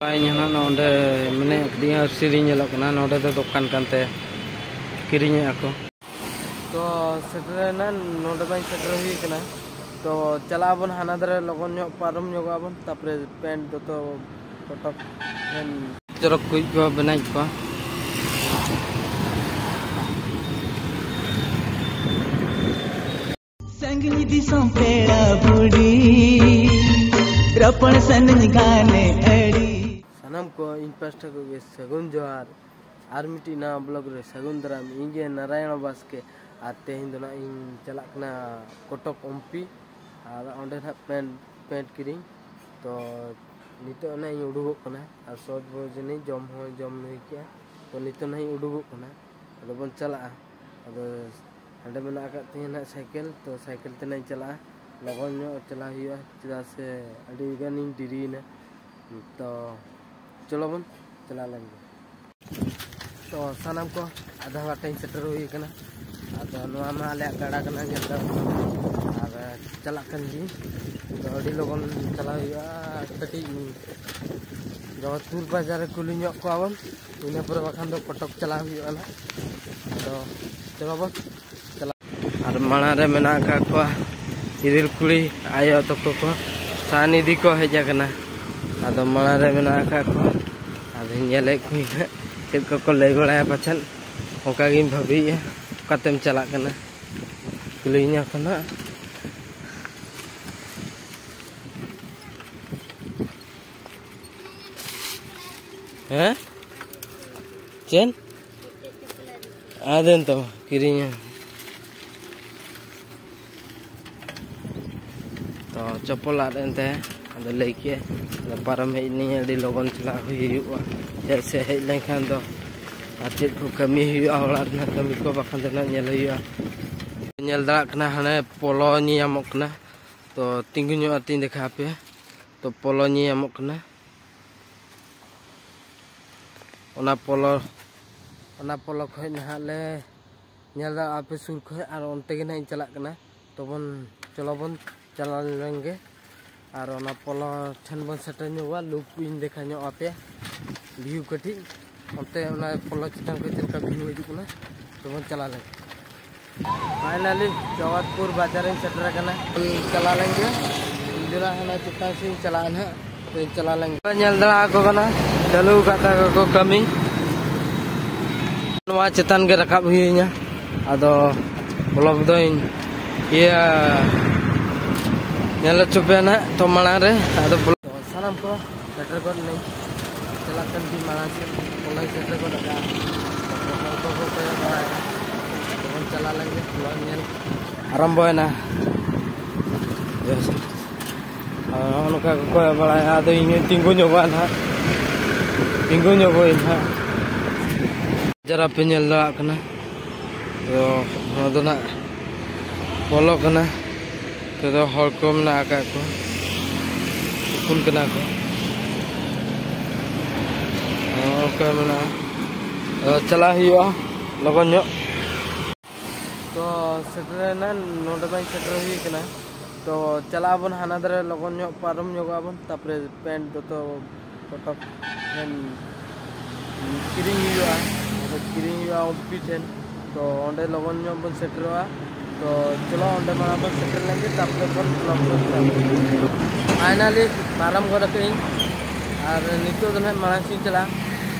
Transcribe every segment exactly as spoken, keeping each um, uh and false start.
ᱤᱧ ᱦᱚᱸ ᱱᱚᱰᱮ ᱢᱮᱱᱟᱜ ᱟᱠᱟᱫᱤᱧᱟ, ᱟᱹᱨᱥᱤ ᱨᱤᱧ ᱧᱮᱞᱚᱜ ᱠᱟᱱᱟ᱾ ᱱᱚᱰᱮ ᱫᱚ ᱫᱚᱠᱟᱱ ᱠᱟᱱᱛᱮ ᱠᱤᱨᱤᱧᱮᱫᱼᱟ ᱠᱚ᱾ ᱛᱚ ᱥᱮᱴᱮᱨᱮᱱᱟ, ᱱᱚᱰᱮ ᱢᱟᱧ ᱥᱮᱴᱮᱨ ᱦᱩᱭ ᱟᱠᱟᱱᱟ᱾ ᱛᱚ ᱪᱟᱞᱟᱜ ᱟᱵᱚᱱ ᱦᱟᱱᱟ ᱫᱷᱟᱨᱮ, ᱞᱚᱜᱚᱱ ᱧᱚᱜ ᱯᱟᱨᱚᱢ ᱧᱚᱜᱚᱜ ᱟᱵᱚᱱ, ᱛᱟᱯᱚᱨᱮ ᱯᱮᱱᱴ ᱫᱚᱛᱚ ᱯᱚᱴᱚᱠ ᱯᱮᱱᱴ ᱪᱚᱨᱚᱠ ᱠᱩᱡ ᱠᱚ ᱵᱮᱱᱟᱣ ᱠᱚᱣᱟ᱾ ᱥᱟᱺᱜᱤᱧ ᱫᱤᱥᱚᱢ ᱯᱮᱲᱟ ᱵᱩᱰᱷᱤ, ᱨᱚᱯᱚᱲ ᱥᱟᱱᱟᱧ ᱜᱟᱱᱮ ᱟᱹᱰᱤ᱾ ᱥᱟᱱᱟᱢ ᱠᱚ ᱤᱧ ᱯᱟᱥᱴᱟ ᱠᱷᱚᱱ ᱜᱮ ᱥᱟᱹᱜᱩᱱ ᱡᱚᱦᱟᱨ᱾ ᱟᱨ ᱢᱤᱫᱴᱤᱡ ᱱᱟᱣᱟ ᱵᱞᱚᱜ ᱨᱮ ᱥᱟᱹᱜᱩᱱ ᱫᱟᱨᱟᱢ᱾ ᱤᱧ ᱜᱮ ᱱᱟᱨᱟᱭᱚᱬ ᱵᱟᱥᱠᱮ᱾ ᱟᱨ ᱛᱮᱦᱮᱧ ᱫᱚ ᱱᱟᱜ ᱤᱧ ᱪᱟᱞᱟᱜ ᱠᱟᱱᱟ ᱠᱚᱴᱚᱠ ᱚᱢᱯᱤ᱾ ᱟᱨ ᱚᱸᱰᱮ ᱱᱟᱜ ᱯᱮᱱᱴ, ᱯᱮᱱᱴ ᱠᱤᱨᱤᱧ᱾ ᱛᱚ ᱱᱤᱛᱚᱜ ᱱᱟᱜ ᱤᱧ ᱩᱰᱩᱠᱚᱜ ᱠᱟᱱᱟ᱾ ᱟᱨ ᱥᱚᱛ ᱵᱷᱳᱡᱤᱱᱤ ᱡᱚᱢ ᱦᱚᱸ ᱡᱚᱢ ᱦᱩᱭ ᱠᱮᱜᱼᱟ᱾ ᱛᱚ ᱱᱤᱛᱚᱜ ᱱᱟᱜ ᱤᱧ ᱩᱰᱩᱠᱚᱜ ᱠᱟᱱᱟ᱾ ᱟᱫᱚ ᱵᱚᱱ ᱪᱟᱞᱟᱜᱼᱟ᱾ ᱟᱫᱚ ᱦᱟᱸᱰᱮ ᱢᱮᱱᱟᱜ ᱟᱠᱟᱫ ᱛᱤᱧᱟᱹ ᱱᱟᱜ ᱥᱟᱭᱠᱮᱞ, ᱛᱚ ᱥᱟᱭᱠᱮᱞ ᱛᱮ ᱱᱟᱜ ᱤᱧ ᱪᱟᱞᱟᱜᱼᱟ᱾ ᱞᱚᱜᱚᱱ ᱧᱚᱜ ᱪᱟᱞᱟᱣ ᱦᱩᱭᱩᱜᱼᱟ, ᱪᱮᱫᱟᱜ ᱥᱮ ᱟᱹᱰᱤ ᱜᱟᱱᱤᱧ ᱫᱮᱨᱤᱭᱮᱱᱟ᱾ ᱛᱚ ᱪᱚᱞᱚ ᱵᱚᱱ ᱪᱟᱞᱟᱣ ᱞᱮᱱ ᱜᱮ᱾ ᱛᱚ ᱥᱟᱱᱟᱢ ᱠᱚ ᱟᱫᱷᱟ ᱜᱷᱟᱴ ᱤᱧ ᱥᱮᱴᱮᱨ ᱦᱩᱭ ᱟᱠᱟᱱᱟ᱾ ᱟᱫᱚ ᱱᱚᱣᱟ ᱢᱟ ᱟᱞᱮᱭᱟᱜ ᱜᱟᱰᱟ ᱠᱟᱱᱟ, ᱧᱮᱞ ᱫᱟᱲᱮᱭᱟᱜ ᱠᱟᱱᱟ᱾ ᱟᱨ ᱪᱟᱞᱟᱜ ᱠᱟᱱ ᱜᱤᱭᱟᱹᱧ᱾ ᱛᱚ ᱟᱹᱰᱤ ᱞᱚᱜᱚᱱ ᱪᱟᱞᱟᱣ ᱦᱩᱭᱩᱜᱼᱟ᱾ ᱠᱟᱹᱴᱤᱡ ᱡᱚᱜᱚᱛᱯᱩᱨ ᱵᱟᱡᱟᱨ ᱨᱮ ᱠᱩᱞᱤ ᱧᱚᱜ ᱠᱚᱣᱟ ᱵᱚᱱ, ᱤᱱᱟᱹ ᱯᱚᱨᱮ ᱵᱟᱠᱷᱟᱱ ᱫᱚ ᱠᱚᱴᱚᱠ ᱪᱟᱞᱟᱣ ᱦᱩᱭᱩᱜᱼᱟ ᱱᱟᱜ᱾ ᱟᱫᱚ ᱪᱚᱞᱚ ᱵᱚᱱ ᱪᱟᱞᱟᱜ᱾ ᱟᱨ ᱢᱟᱲᱟᱝ ᱨᱮ ᱢᱮᱱᱟᱜ ᱟᱠᱟᱫ ᱠᱚᱣᱟ ᱤᱨᱤᱞ ᱠᱩᱲᱤ ᱟᱭᱳ ᱛᱟᱠᱚ ᱠᱚ, ᱥᱟᱦᱟᱱ ᱤᱫᱤ ᱠᱚ ᱦᱮᱡ ᱟᱠᱟᱱᱟ᱾ ᱟᱫᱚ ᱢᱟᱲᱟᱝ ᱨᱮ ᱢᱮᱱᱟᱜ ᱟᱠᱟᱫ ᱠᱚᱣᱟ᱾ ᱟᱫᱚᱧ ᱧᱮᱞᱮᱫ ᱠᱚᱣᱟᱧ ᱦᱟᱸᱜ, ᱪᱮᱫ ᱠᱚᱠᱚ ᱞᱟᱹᱭ ᱵᱟᱲᱟᱭᱟ ᱯᱟᱪᱷᱮᱫ᱾ ᱚᱱᱠᱟ ᱜᱤᱧ ᱵᱷᱟᱹᱵᱤᱭᱮᱫᱼᱟ, ᱚᱠᱟᱛᱮᱢ ᱪᱟᱞᱟᱜ ᱠᱟᱱᱟ? ᱠᱩᱞᱤᱭᱤᱧᱟ ᱠᱚ ᱱᱟᱜ᱾ ᱦᱮᱸ? ᱪᱮᱫ? ᱟᱫᱮᱱ ᱛᱚ, ᱠᱤᱨᱤᱧᱟ᱾ ᱛᱚ ᱪᱚᱯᱚᱞ ᱟᱫ ᱮᱱ ᱛᱟᱭᱟ᱾ ᱟᱫᱚ ᱞᱟᱹᱭ ᱠᱮᱫᱼᱟ, ᱟᱫᱚ ᱯᱟᱨᱚᱢ ᱦᱮᱡ ᱮᱱᱟᱹᱧ, ᱟᱹᱰᱤ ᱞᱚᱜᱚᱱ ᱪᱟᱞᱟᱜ ᱦᱩᱭᱩᱜᱼᱟ᱾ ᱪᱮᱫᱟᱜ ᱥᱮ ᱦᱮᱡ ᱞᱮᱱᱠᱷᱟᱱ ᱫᱚ ᱟᱨ ᱪᱮᱫ ᱠᱚ ᱠᱟᱹᱢᱤ ᱦᱩᱭᱩᱜᱼᱟ, ᱚᱲᱟᱜ ᱨᱮᱱᱟᱜ ᱠᱟᱹᱢᱤ ᱠᱚ ᱵᱟᱠᱷᱟᱱ ᱫᱚ ᱱᱟᱜ ᱧᱮᱞ ᱦᱩᱭᱩᱜᱼᱟ᱾ ᱧᱮᱞ ᱫᱟᱲᱮᱭᱟᱜ ᱠᱟᱱᱟ, ᱦᱟᱱᱮ ᱯᱚᱞᱚ ᱧᱮᱧᱟᱢᱚᱜ ᱠᱟᱱᱟ᱾ ᱛᱚ ᱛᱤᱸᱜᱩ ᱧᱚᱜ ᱟᱛᱤᱧ ᱫᱮᱠᱷᱟᱣ ᱟᱯᱮᱭᱟ᱾ ᱛᱚ ᱯᱚᱞᱚ ᱧᱮᱧᱟᱢᱚᱜ ᱠᱟᱱᱟ᱾ ᱚᱱᱟ ᱯᱚᱞᱚ, ᱚᱱᱟ ᱯᱚᱞᱚ ᱠᱷᱚᱡ ᱱᱟᱦᱟᱜ ᱞᱮ ᱧᱮᱞ ᱫᱟ ᱟᱯᱮ ᱥᱩᱨ ᱠᱷᱚᱡ, ᱟᱨ ᱚᱱᱛᱮ ᱜᱮ ᱱᱟᱦᱟᱜ ᱤᱧ ᱪᱟᱞᱟᱜ ᱠᱟᱱᱟ᱾ ᱛᱚᱵᱚᱱ, ᱪᱚᱞᱚ ᱵᱚᱱ ᱪᱟᱞᱟᱣ ᱞᱮᱱ ᱜᱮ᱾ ᱟᱨ ᱚᱱᱟ ᱯᱚᱞᱚ ᱴᱷᱮᱱ ᱵᱚᱱ ᱥᱮᱴᱮᱨ ᱧᱚᱜᱚᱜᱼᱟ, ᱞᱩᱠ ᱤᱧ ᱫᱮᱠᱷᱟ ᱧᱚᱜ ᱟᱯᱮᱭᱟ, ᱵᱷᱤᱭᱩ ᱠᱟᱹᱴᱤᱡ᱾ ᱚᱱᱛᱮ ᱚᱱᱟ ᱯᱚᱞᱚ ᱪᱮᱛᱟᱱ ᱠᱷᱚᱱ ᱪᱮᱫ ᱞᱮᱠᱟ ᱵᱷᱤᱭᱩ ᱦᱤᱡᱩᱜ ᱠᱟᱱᱟ, ᱛᱚᱵᱚᱱ ᱪᱟᱞᱟᱣ ᱞᱮᱱ᱾ ᱯᱷᱟᱭᱱᱟᱞᱤ ᱡᱚᱜᱚᱛᱯᱩᱨ ᱵᱟᱡᱟᱨᱤᱧ ᱥᱮᱴᱮᱨ ᱟᱠᱟᱱᱟ᱾ ᱪᱟᱞᱟᱣ ᱞᱮᱱ ᱜᱮ, ᱤᱧ ᱫᱚ ᱱᱟᱜ ᱦᱟᱱᱟ ᱪᱮᱛᱟᱱ ᱥᱮᱫ ᱤᱧ ᱪᱟᱞᱟᱜᱼᱟ ᱱᱟᱦᱟᱜ᱾ ᱛᱚᱧ ᱪᱟᱞᱟᱣ ᱞᱮᱱ ᱜᱮ᱾ ᱧᱮᱞ ᱫᱟᱲᱮ ᱟᱠᱚ ᱠᱟᱱᱟ, ᱪᱟᱹᱞᱩ ᱟᱠᱟᱫ ᱛᱟᱠᱚ ᱠᱚ ᱠᱟᱹᱢᱤ᱾ ᱱᱚᱣᱟ ᱪᱮᱛᱟᱱ ᱜᱮ ᱨᱟᱠᱟᱵ ᱦᱩᱭᱩᱧᱟ᱾ ᱟᱫᱚ ᱵᱞᱚᱜ ᱫᱚᱧ ᱤᱭᱟᱹ ᱧᱮᱞ ᱦᱚᱪᱚ ᱯᱮᱭᱟ ᱱᱟᱦᱟᱜ ᱛᱚ ᱢᱟᱲᱟᱝ ᱨᱮ᱾ ᱟᱫᱚ ᱵᱞᱚᱜ ᱥᱟᱱᱟᱢ ᱠᱚ ᱥᱮᱴᱮᱨ ᱜᱚᱫ ᱱᱟᱹᱧ, ᱪᱟᱞᱟᱜ ᱠᱟᱱ ᱜᱮ ᱢᱟᱲᱟᱝ ᱥᱮᱫ᱾ ᱯᱚᱞᱚᱧ ᱥᱮᱴᱮᱨ ᱜᱚᱫ ᱟᱠᱟᱫᱼᱟ᱾ ᱦᱚᱲ ᱠᱚᱠᱚ ᱠᱚᱭᱚᱜ ᱵᱟᱲᱟᱭᱮᱫᱟ᱾ ᱛᱚᱵᱚᱱ ᱪᱟᱞᱟᱣ ᱞᱮᱱ ᱜᱮ ᱯᱚᱞᱚ ᱧᱮᱞ᱾ ᱟᱨᱟᱢᱵᱚᱭᱮᱱᱟ᱾ ᱵᱮᱥ᱾ ᱟᱨ ᱱᱚᱜᱼᱚ ᱱᱚᱝᱠᱟ ᱠᱚ ᱠᱚᱭᱚᱜ ᱵᱟᱲᱟᱭᱟ᱾ ᱟᱫᱚ ᱤᱧ ᱦᱚᱸᱧ ᱛᱤᱸᱜᱩ ᱧᱚᱜᱚᱜᱼᱟ ᱱᱟᱦᱟᱜ, ᱛᱤᱸᱜᱩ ᱧᱚᱜᱚᱜ ᱟᱹᱧ ᱱᱟᱦᱟᱜ᱾ ᱡᱟᱨᱟ ᱯᱮ ᱧᱮᱞ ᱫᱟᱲᱮᱭᱟᱜ ᱠᱟᱱᱟ᱾ ᱛᱚ ᱱᱚᱣᱟ ᱫᱚ ᱱᱟᱜ ᱯᱚᱞᱚ ᱠᱟᱱᱟ᱾ ᱛᱮᱫᱚ ᱦᱚᱲ ᱠᱚ ᱢᱮᱱᱟᱜ ᱟᱠᱟᱫ ᱠᱚᱣᱟ, ᱛᱩᱯᱩᱱ ᱠᱟᱱᱟ ᱠᱚ᱾ ᱱᱚᱜᱼᱚ ᱱᱚᱝᱠᱟ ᱢᱮᱱᱟᱜᱼᱟ᱾ ᱟᱫᱚ ᱪᱟᱞᱟᱜ ᱦᱩᱭᱩᱜᱼᱟ ᱞᱚᱜᱚᱱ ᱧᱚᱜ᱾ ᱛᱚ ᱥᱮᱴᱮᱨᱮᱱᱟ, ᱱᱚᱰᱮ ᱢᱟᱧ ᱥᱮᱴᱮᱨ ᱦᱩᱭ ᱠᱟᱱᱟ᱾ ᱛᱚ ᱪᱟᱞᱟᱜ ᱟᱵᱚᱱ ᱦᱟᱱᱟ ᱫᱷᱟᱨᱮ, ᱞᱚᱜᱚᱱ ᱧᱚᱜ ᱯᱟᱨᱚᱢ ᱧᱚᱜᱚᱜ ᱟᱵᱚᱱ, ᱛᱟᱯᱚᱨᱮ ᱯᱮᱱᱴ ᱫᱚᱛᱚ ᱯᱚᱴᱚᱠ ᱴᱷᱮᱱ ᱠᱤᱨᱤᱧ ᱦᱩᱭᱩᱜᱼᱟ, ᱟᱫᱚ ᱠᱤᱨᱤᱧ ᱦᱩᱭᱩᱜᱼᱟ ᱩᱢᱯᱤ ᱴᱷᱮᱱ᱾ ᱛᱚ ᱚᱸᱰᱮ ᱞᱚᱜᱚᱱ ᱧᱚᱜ ᱵᱚᱱ ᱥᱮᱴᱮᱨᱚᱜᱼᱟ᱾ ᱛᱚ ᱪᱚᱞᱚ ᱚᱸᱰᱮ ᱢᱟᱲᱟᱝ ᱵᱚᱱ ᱥᱮᱴᱮᱨ ᱞᱮᱱᱜᱮ, ᱛᱟᱯᱚᱨᱮ ᱵᱚᱱ vlog ᱠᱚ start᱾ ᱯᱷᱟᱭᱱᱟᱞᱤ ᱯᱟᱨᱚᱢ ᱜᱚᱫ ᱟᱠᱟᱫᱟᱹᱧ, ᱟᱨ ᱱᱤᱛᱚᱜ ᱫᱚ ᱱᱟᱦᱟᱜ ᱢᱟᱲᱟᱝ ᱥᱮᱫ ᱤᱧ ᱪᱟᱞᱟᱜᱼᱟ᱾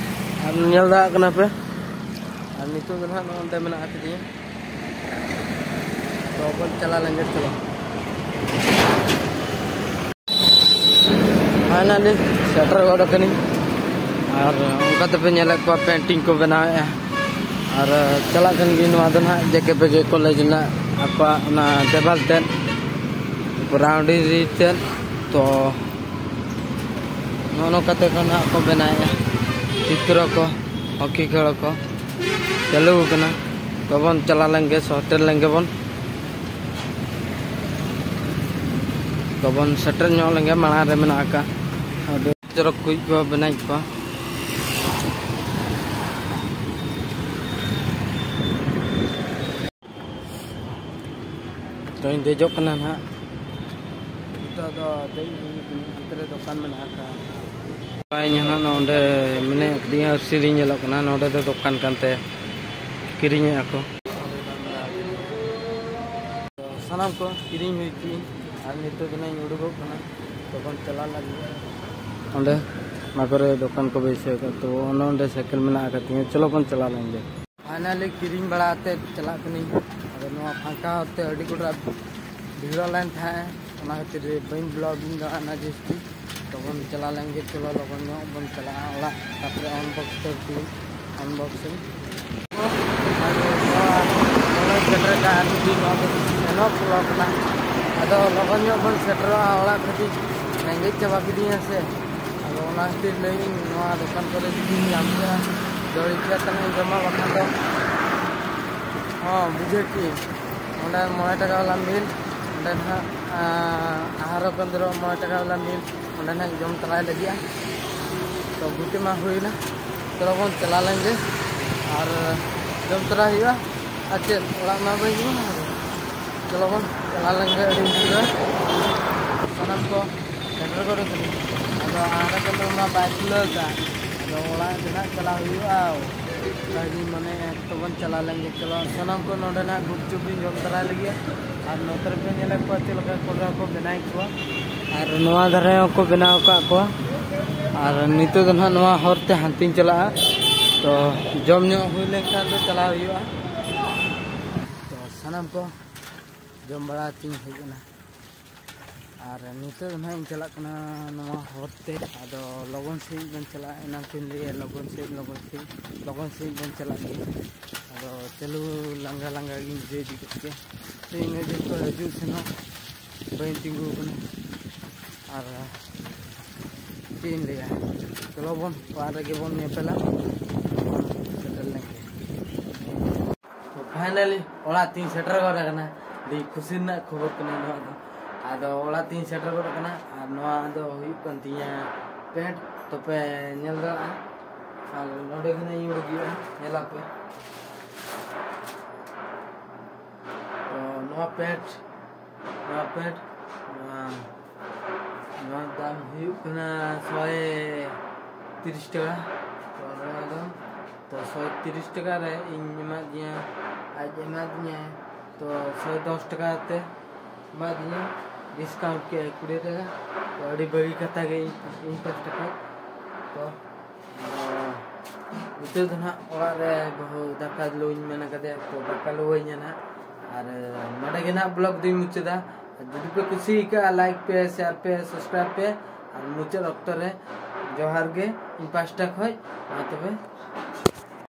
ᱟᱨ ᱧᱮᱞ ᱫᱟᱲᱮᱭᱟᱜ ᱠᱟᱱᱟ ᱯᱮ, ᱟᱨ ᱱᱤᱛᱚᱜ ᱫᱚ ᱱᱟᱦᱟᱜ ᱱᱚᱜᱼᱚ ᱱᱚᱸᱰᱮ ᱢᱮᱱᱟᱜ ᱟᱠᱟᱫᱤᱧᱟ᱾ ᱛᱚ ᱵᱚᱱ ᱪᱟᱞᱟᱣ ᱞᱮᱱ ᱜᱮ, ᱪᱚᱞᱚ᱾ ᱯᱷᱟᱭᱱᱟᱞᱤ ᱥᱮᱴᱮᱨ ᱜᱚᱫ ᱟᱠᱟᱱᱟᱹᱧ᱾ ᱟᱨ ᱚᱱᱠᱟ ᱛᱮᱯᱮ ᱧᱮᱞᱮᱫ ᱠᱚᱣᱟ, ᱯᱮᱱᱴᱤᱝ ᱠᱚ ᱵᱮᱱᱟᱣᱮᱫᱼᱟ᱾ ᱟᱨ ᱪᱟᱞᱟᱜ ᱠᱟᱱ ᱜᱮ ᱱᱚᱣᱟ ᱫᱚ ᱱᱟᱦᱟᱜ ᱡᱮ ᱠᱮ ᱯᱮ ᱠᱮ ᱠᱚᱞᱮᱡᱽ ᱨᱮᱱᱟᱜ ᱟᱠᱚᱣᱟᱜ ᱚᱱᱟ ᱫᱮᱣᱟᱞ ᱛᱮᱫ, ᱵᱟᱣᱩᱱᱰᱟᱨᱤ ᱛᱮᱫ᱾ ᱛᱚ ᱱᱚᱜᱼᱚ ᱱᱚᱝᱠᱟ ᱛᱮ ᱱᱟᱦᱟᱜ ᱠᱚ ᱵᱮᱱᱟᱣᱮᱫᱼᱟ ᱪᱤᱛᱨᱚ ᱠᱚ, ᱦᱚᱸᱠᱤ ᱠᱷᱮᱞ ᱠᱚ ᱪᱟᱹᱞᱩ ᱟᱠᱟᱱᱟ᱾ ᱛᱚᱵᱚᱱ ᱪᱟᱞᱟᱣ ᱞᱮᱱ ᱜᱮ, ᱥᱮᱴᱮᱨ ᱞᱮᱱ ᱜᱮᱵᱚᱱ᱾ ᱛᱚᱵᱚᱱ ᱥᱮᱴᱮᱨ ᱧᱚᱜ ᱞᱮᱱ ᱜᱮ, ᱢᱟᱲᱟᱝ ᱨᱮ ᱢᱮᱱᱟᱜ ᱟᱠᱟᱫ ᱟᱹᱰᱤ ᱪᱚᱨᱚᱠ ᱠᱩᱡ ᱠᱚ ᱵᱮᱱᱟᱣᱮᱫ ᱠᱚᱣᱟ᱾ ᱛᱚᱧ ᱫᱮᱡᱚᱜ ᱠᱟᱱᱟ ᱱᱟᱦᱟᱜ᱾ ᱫᱚ ᱫᱮᱡ ᱦᱩᱭ ᱠᱟᱱᱟ, ᱦᱟᱱᱛᱮ ᱨᱮ ᱫᱚᱠᱟᱱ ᱢᱮᱱᱟᱜ ᱟᱠᱟᱫ᱾ ᱤᱧ ᱦᱚᱸ ᱱᱚᱰᱮ ᱢᱮᱱᱟᱜ ᱟᱠᱟᱫᱤᱧᱟ, ᱟᱹᱨᱥᱤ ᱨᱤᱧ ᱧᱮᱞᱚᱜ ᱠᱟᱱᱟ, ᱱᱚᱰᱮ ᱫᱚ ᱫᱚᱠᱟᱱ ᱠᱟᱱᱛᱮ ᱠᱤᱨᱤᱧᱮᱫᱼᱟ ᱠᱚ᱾ ᱥᱟᱱᱟᱢ ᱠᱚ ᱠᱤᱨᱤᱧ ᱦᱩᱭ ᱠᱤᱧ ᱟᱨ ᱱᱤᱛᱚᱜ ᱫᱚ ᱱᱟᱜ ᱤᱧ ᱩᱰᱩᱠᱚᱜ ᱠᱟᱱᱟ, ᱛᱚᱠᱷᱚᱱ ᱪᱟᱞᱟᱜ ᱞᱟᱹᱜᱤᱫ᱾ ᱚᱸᱰᱮ ᱚᱱᱟ ᱠᱚᱨᱮ ᱫᱚᱠᱟᱱ ᱠᱚ ᱵᱟᱹᱭᱥᱟᱹᱣ ᱟᱠᱟᱫ, ᱛᱚ ᱚᱱᱮ ᱚᱸᱰᱮ ᱥᱟᱭᱠᱮᱞ ᱢᱮᱱᱟᱜ ᱟᱠᱟᱫ ᱛᱤᱧᱟᱹ, ᱪᱚᱞᱚ ᱵᱚᱱ ᱪᱟᱞᱟᱣ ᱞᱮᱱ ᱜᱮ᱾ ᱯᱷᱟᱭᱱᱟᱞᱤ ᱠᱤᱨᱤᱧ ᱵᱟᱲᱟ ᱠᱟᱛᱮ ᱪᱟᱞᱟᱜ ᱠᱟᱹᱱᱟᱹᱧ᱾ ᱟᱫᱚ ᱱᱚᱣᱟ ᱯᱷᱟᱸᱠᱟ ᱦᱚᱨᱛᱮ ᱟᱹᱰᱤ ᱜᱚᱴᱟ ᱵᱷᱤᱲᱚᱜ ᱞᱮᱱ ᱛᱟᱦᱮᱸᱫ, ᱚᱱᱟ ᱠᱷᱟᱹᱛᱤᱨ ᱵᱟᱹᱧ ᱵᱞᱚᱜᱤᱝ ᱫᱟᱲᱮᱭᱟᱜ ᱠᱟᱱᱟ ᱡᱟᱹᱥᱛᱤ᱾ ᱛᱚ ᱵᱚᱱ ᱪᱟᱞᱟᱣ ᱞᱮᱱ ᱜᱮ, ᱪᱚᱞᱚ ᱞᱚᱜᱚᱱ ᱧᱚᱜ ᱵᱚᱱ ᱪᱟᱞᱟᱜᱼᱟ ᱚᱲᱟᱜ, ᱛᱟᱨᱯᱚᱨᱮ ᱟᱱᱵᱚᱠᱥ ᱠᱟᱛᱮ ᱟᱱᱵᱚᱠᱥᱤᱝ᱾ ᱟᱫᱚ ᱱᱚᱣᱟ ᱱᱚᱰᱮ ᱥᱮᱴᱮᱨ ᱟᱠᱟᱱ ᱟᱨ ᱢᱤᱫ ᱫᱤᱱ ᱱᱚᱣᱟ ᱫᱚ ᱮᱱᱦᱚᱸ ᱵᱞᱚᱜ ᱠᱟᱱᱟ᱾ ᱟᱫᱚ ᱞᱚᱜᱚᱱ ᱧᱚᱜ ᱵᱚᱱ ᱥᱮᱴᱮᱨᱚᱜᱼᱟ ᱚᱲᱟᱜ, ᱠᱟᱹᱴᱤᱡ ᱨᱮᱸᱜᱮᱡ ᱪᱟᱵᱟ ᱠᱤᱫᱤᱧᱟ ᱥᱮ᱾ ᱟᱫᱚ ᱚᱱᱟ ᱠᱷᱟᱹᱛᱤᱨ ᱞᱟᱹᱭᱟᱹᱧ ᱱᱚᱣᱟ ᱫᱚᱠᱟᱱ ᱠᱚᱨᱮ ᱡᱩᱫᱤᱧ ᱧᱟᱢ ᱠᱮᱭᱟ, ᱫᱚ ᱤᱪᱪᱷᱟ ᱛᱟᱦᱮᱸ ᱡᱚᱢᱟ, ᱵᱟᱠᱷᱟᱱ ᱫᱚ ᱦᱚᱸ ᱵᱩᱡᱷᱟᱹᱣ ᱠᱤ ᱚᱸᱰᱮ ᱢᱚᱬᱮ ᱴᱟᱠᱟ ᱵᱟᱞᱟ ᱢᱤᱞ, ᱚᱸᱰᱮ ᱱᱟᱦᱟᱜ, ᱟᱸ, ᱟᱦᱟᱨᱚ ᱠᱮᱱᱫᱨᱚ ᱢᱚᱬᱮ ᱴᱟᱠᱟ ᱵᱟᱞᱟ ᱢᱤᱞ, ᱚᱸᱰᱮ ᱱᱟᱦᱟᱜ ᱡᱚᱢ ᱛᱟᱨᱟᱭ ᱞᱟᱹᱜᱤᱫᱼᱟ᱾ ᱛᱚ ᱜᱩᱴᱤ ᱢᱟ ᱦᱩᱭᱱᱟ, ᱪᱚᱞᱚ ᱵᱚᱱ ᱪᱟᱞᱟᱣ ᱞᱮᱱ ᱜᱮ ᱟᱨ ᱡᱚᱢ ᱛᱟᱨᱟ ᱦᱩᱭᱩᱜᱼᱟ᱾ ᱟᱨ ᱪᱮᱫ, ᱚᱲᱟᱜ ᱢᱟ ᱵᱟᱹᱧ ᱨᱩᱣᱟᱹᱲᱟ᱾ ᱪᱚᱞᱚ ᱵᱚᱱ ᱪᱟᱞᱟᱣ ᱞᱮᱱ ᱜᱮ ᱟᱹᱰᱤ ᱩᱥᱟᱹᱨᱟ᱾ ᱥᱟᱱᱟᱢ ᱠᱚ ᱥᱮᱴᱮᱨ ᱜᱚᱫ ᱟᱠᱟᱱᱟ᱾ ᱟᱫᱚ ᱟᱦᱟᱨᱚ ᱠᱮᱱᱫᱨᱚ ᱢᱟ ᱵᱟᱭ ᱠᱷᱩᱞᱟᱹᱣ ᱟᱠᱟᱫ᱾ ᱟᱫᱚ ᱚᱲᱟᱜ ᱜᱮ ᱱᱟᱦᱟᱜ ᱪᱟᱞᱟᱣ ᱦᱩᱭᱩᱜᱼᱟ᱾ ᱚᱱᱠᱟᱜᱮ ᱢᱟᱱᱮ ᱛᱚᱵᱚᱱ ᱪᱟᱞᱟᱣ ᱞᱮᱱ ᱜᱮ᱾ ᱪᱚᱞᱚ, ᱥᱟᱱᱟᱢ ᱠᱚ ᱱᱚᱰᱮ ᱱᱟᱜ ᱜᱩᱯᱪᱩᱯ ᱞᱤᱧ ᱡᱚᱢ ᱛᱟᱨᱟᱭ ᱞᱟᱹᱜᱤᱫ᱾ ᱟᱨ ᱱᱚᱛᱮ ᱨᱮᱯᱮ ᱧᱮᱞᱮᱫ ᱠᱚᱣᱟ ᱪᱮᱫ ᱞᱮᱠᱟ ᱠᱚᱸᱰᱷᱟ ᱠᱚ ᱵᱮᱱᱟᱣᱮᱫ ᱠᱚᱣᱟ᱾ ᱟᱨ ᱱᱚᱣᱟ ᱫᱷᱟᱨᱮ ᱦᱚᱸᱠᱚ ᱵᱮᱱᱟᱣ ᱟᱠᱟᱫ ᱠᱚᱣᱟ᱾ ᱟᱨ ᱱᱤᱛᱚᱜ ᱫᱚ ᱱᱟᱦᱟᱜ ᱱᱚᱣᱟ ᱦᱚᱨ ᱛᱮ ᱦᱟᱱᱛᱮᱧ ᱪᱟᱞᱟᱜᱼᱟ᱾ ᱛᱚ ᱡᱚᱢ ᱧᱚᱜ ᱦᱩᱭ ᱞᱮᱱᱠᱷᱟᱱ ᱫᱚ ᱪᱟᱞᱟᱣ ᱦᱩᱭᱩᱜᱼᱟ᱾ ᱛᱚ ᱥᱟᱱᱟᱢ ᱠᱚ ᱡᱚᱢ ᱵᱟᱲᱟ ᱠᱟᱛᱮᱧ ᱦᱮᱡ ᱮᱱᱟ᱾ ᱟᱨ ᱱᱤᱛᱚᱜ ᱫᱚ ᱱᱟᱦᱟᱜ ᱤᱧ ᱪᱟᱞᱟᱜ ᱠᱟᱱᱟ ᱱᱚᱣᱟ ᱦᱚᱨ ᱛᱮ᱾ ᱟᱫᱚ ᱞᱚᱜᱚᱱ ᱥᱟᱺᱦᱤᱡ ᱵᱚᱱ ᱪᱟᱞᱟᱜᱼᱟ, ᱮᱱᱟᱝ ᱠᱷᱚᱱ ᱞᱟᱹᱭᱟ ᱞᱚᱜᱚᱱ ᱥᱟᱺᱦᱤᱡ, ᱞᱚᱜᱚᱱ ᱥᱟᱺᱦᱤᱡ, ᱞᱚᱜᱚᱱ ᱥᱟᱺᱦᱤᱡ ᱵᱚᱱ ᱪᱟᱞᱟᱜ ᱜᱮᱭᱟ᱾ ᱟᱫᱚ ᱪᱟᱹᱞᱩ ᱞᱟᱸᱜᱟ ᱞᱟᱸᱜᱟ ᱜᱤᱧ ᱵᱩᱡᱷᱟᱹᱣ ᱤᱫᱤ ᱠᱮᱫ ᱜᱮᱭᱟ᱾ ᱛᱚ ᱤᱱᱟᱹᱜ ᱫᱤᱱ ᱠᱷᱚᱱ ᱦᱤᱡᱩᱜ ᱥᱮᱱᱚᱜ ᱵᱟᱹᱧ ᱛᱤᱸᱜᱩ ᱟᱠᱟᱱᱟ᱾ ᱟᱨ ᱪᱮᱫ ᱤᱧ ᱞᱟᱹᱭᱟ, ᱪᱚᱞᱚ ᱵᱚᱱ ᱚᱲᱟᱜ ᱨᱮᱜᱮ ᱵᱚᱱ ᱧᱮᱯᱮᱞᱟ, ᱵᱚᱱ ᱥᱮᱴᱮᱨ ᱞᱮᱱ ᱜᱮ᱾ ᱯᱷᱟᱭᱱᱟᱞᱤ ᱚᱲᱟᱜ ᱛᱤᱧ ᱥᱮᱴᱮᱨ ᱜᱚᱫ ᱟᱠᱟᱱᱟ᱾ ᱟᱹᱰᱤ ᱠᱩᱥᱤ ᱨᱮᱱᱟᱜ ᱠᱷᱚᱵᱚᱨ ᱠᱟᱱᱟ ᱱᱚᱣᱟ ᱫᱚ᱾ ᱟᱫᱚ ᱚᱲᱟᱜ ᱛᱤᱧ ᱥᱮᱴᱮᱨ ᱜᱚᱫ ᱟᱠᱟᱱᱟ ᱟᱨ ᱱᱚᱣᱟ ᱫᱚ ᱦᱩᱭᱩᱜ ᱠᱟᱱ ᱛᱤᱧᱟ ᱯᱮᱱᱴ᱾ ᱛᱚᱯᱮ ᱧᱮᱞ ᱫᱟᱲᱮᱭᱟᱜᱼᱟ᱾ ᱟᱨ ᱱᱚᱰᱮ ᱠᱷᱚᱱᱟᱜ ᱤᱧ ᱩᱰᱩᱠᱮᱜᱼᱟ, ᱧᱮᱞᱟᱯᱮ᱾ ᱛᱚ ᱱᱚᱣᱟ ᱯᱮᱱᱴ, ᱱᱚᱣᱟ ᱯᱮᱱᱴ, ᱱᱚᱣᱟ ᱱᱚᱣᱟ ᱫᱟᱢ ᱦᱩᱭᱩᱜ ᱠᱟᱱᱟ ᱥᱚᱭ ᱛᱤᱨᱤᱥ ᱴᱟᱠᱟ᱾ ᱛᱚ ᱱᱚᱣᱟ ᱫᱚ, ᱛᱚ ᱥᱚᱭ ᱛᱤᱨᱤᱥ ᱴᱟᱠᱟ ᱨᱮ ᱤᱧ ᱮᱢᱟᱫᱤᱧᱟ, ᱟᱡ ᱮᱢᱟᱫᱤᱧᱟ᱾ ᱛᱚ ᱥᱚᱭ ᱫᱚᱥ ᱴᱟᱠᱟ ᱛᱮ ᱮᱢᱟᱫᱤᱧᱟ, ᱰᱤᱥᱠᱟᱣᱩᱱᱴ ᱠᱮᱫ ᱠᱩᱲᱤ ᱴᱟᱠᱟ᱾ ᱛᱚ ᱟᱹᱰᱤ ᱵᱷᱟᱹᱜᱤ ᱠᱟᱛᱷᱟ ᱜᱮ ᱤᱧ, ᱤᱧ ᱯᱟᱥᱴᱟ ᱠᱷᱚᱱ᱾ ᱛᱚ ᱱᱤᱛᱚᱜ ᱫᱚ ᱱᱟᱦᱟᱜ ᱚᱲᱟᱜ ᱨᱮ ᱵᱟᱹᱦᱩ ᱫᱟᱠᱟ ᱞᱩᱧ ᱢᱮᱱ ᱠᱟᱫᱮᱭᱟ, ᱛᱚ ᱫᱟᱠᱟ ᱞᱩᱣᱟᱹᱧᱟ ᱱᱟᱦᱟᱜ᱾ ᱟᱨ ᱱᱚᱰᱮ ᱜᱮ ᱱᱟᱦᱟᱜ ᱵᱞᱚᱜ ᱫᱚᱧ ᱢᱩᱪᱟᱹᱫᱟ᱾ ᱟᱨ ᱡᱩᱫᱤ ᱯᱮ ᱠᱩᱥᱤ ᱟᱠᱟᱫᱼᱟ, ᱞᱟᱭᱤᱠ ᱯᱮ, ᱥᱮᱭᱟᱨ ᱯᱮ, ᱥᱟᱵᱥᱠᱨᱟᱭᱤᱵ ᱯᱮ᱾ ᱟᱨ ᱢᱩᱪᱟᱹᱫ ᱚᱠᱛᱚ ᱨᱮ ᱡᱚᱦᱟᱨ ᱜᱮ ᱤᱧ ᱯᱟᱥᱴᱟ ᱠᱷᱚᱱ᱾ ᱢᱟ ᱛᱚᱵᱮ᱾